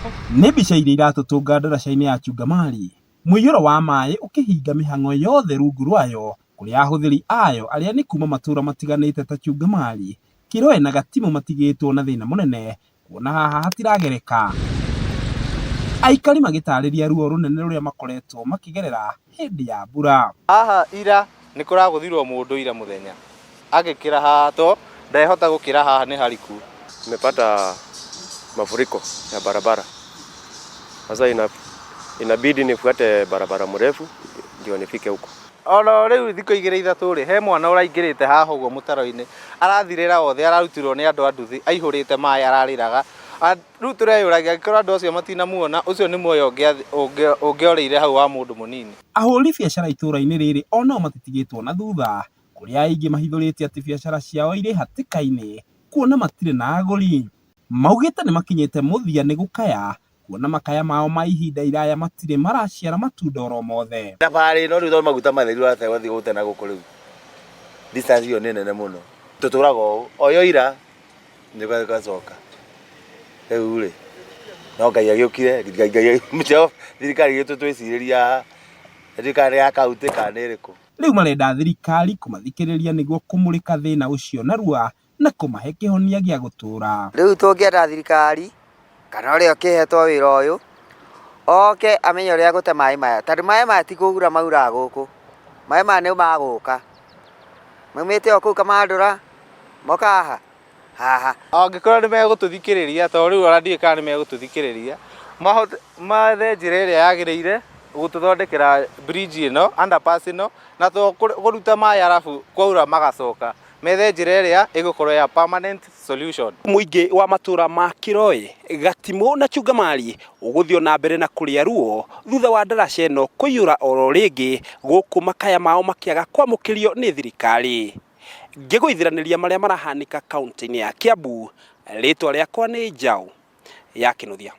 Nĩ mbica iria iratũtũnga ndaraca-inĩ ya Chungamari, mũiyũro wa maĩ ũkĩhinga mĩhang'o yothe rungu rwayo kũrĩa ahũthĩri ayo arĩa nĩ kuma matũra matiganĩte ta Chungamari, Kĩroe na Gatimũ matigĩtwo na thĩna mũnene kuona haha hatiragereka. Aikari magĩtarĩria ruo rũnene rũrĩa makoretwo makĩgerera hĩndĩ ya mbura. Haha ira nĩ kũragũthirwo mũndũ ira mũthenya agĩkĩra haha to ndehota gũkĩra haha nĩ hariku. Tumepata mafuriko ya barabara. Sasa inabidi nifuate barabara mrefu ndio nifike huko. Ona rĩu thikũ igĩrĩ ithatũ rĩ, he mwana ũraingĩrĩte haha ũguo mũtaro-inĩ, arathirĩra othe, ararutirwo nĩ andũ a nduthi, aihũrĩte maĩ ararĩraga. Rĩu tũreyũragia angĩkorwo andũ acio matinamuona, ũcio nĩ muoyo ũngĩorĩire hau wa mũndũ mũnini. Ahũri biacara itũra-inĩ rĩrĩ onao matitigĩtwo na thutha, kũrĩa aingĩ mahithũrĩtie atĩ biacara ciao irĩ hatĩka-inĩ kuona matirĩ na agũri. Maugĩte nĩmakinyĩte mũthia nĩ gũkaya kuona makaya mao ma ihinda iraya matirĩ maraciara matunda oro mothe. Thabarĩ ĩno rĩu tondũ maguta matheri ũrate gũthiĩ gũte na gũkũ rĩu distance ĩyo nĩ nene mũno. Tũtũraga ũũ o yoira nĩ gacoka rĩu rĩ no Ngai agĩũkire Ngai thirikari ĩgĩtwĩcirĩria haha ndiũĩ kana nĩ ya kauntĩ kana nĩ ĩrĩkũ. Rĩu marenda thirikari kũmathikĩrĩria nĩguo kũmũrĩka thĩna ũcio narua na kũmahe kĩhonia gĩa gũtũũra. Rĩu tũngĩenda thirikari kana ũrĩa ũkĩhetwo wĩra ũyũ oke amenye ũrĩa egũte maĩ maya, tondũ maĩ maya ti kũura mauraga gũkũ, maĩ maya nĩ magũka maumĩte o kũu Kamandũra moka haha haha. Angĩkorwo nĩ megũtũthikĩrĩria, tondũ rĩu ona ndiũĩ kana nĩ megũtũthikĩrĩria, methe njĩra ĩrĩa yagĩrĩire gũtũthondekera bridge ĩno, underpass ĩno, na to kũruta maĩ arabu kwaura magacoka, methe njĩra ĩrĩa ĩgũkorwo ya permanent solution. Mũingĩ wa matũra ma Kĩroĩ, Gatimũ na Chungamari ũgũthiĩ o na mbere na kũrĩa ruo thutha wa ndaraca ĩno kũiyũra oro rĩngĩ gũkũ makaya mao makĩaga kwamũkĩrio nĩ thirikari. Ngĩgũithĩranĩria marĩa marahanĩka kaunti-inĩ ya Kiambu, rĩtwa rĩakwa nĩ Njaũ ya Kĩnuthia.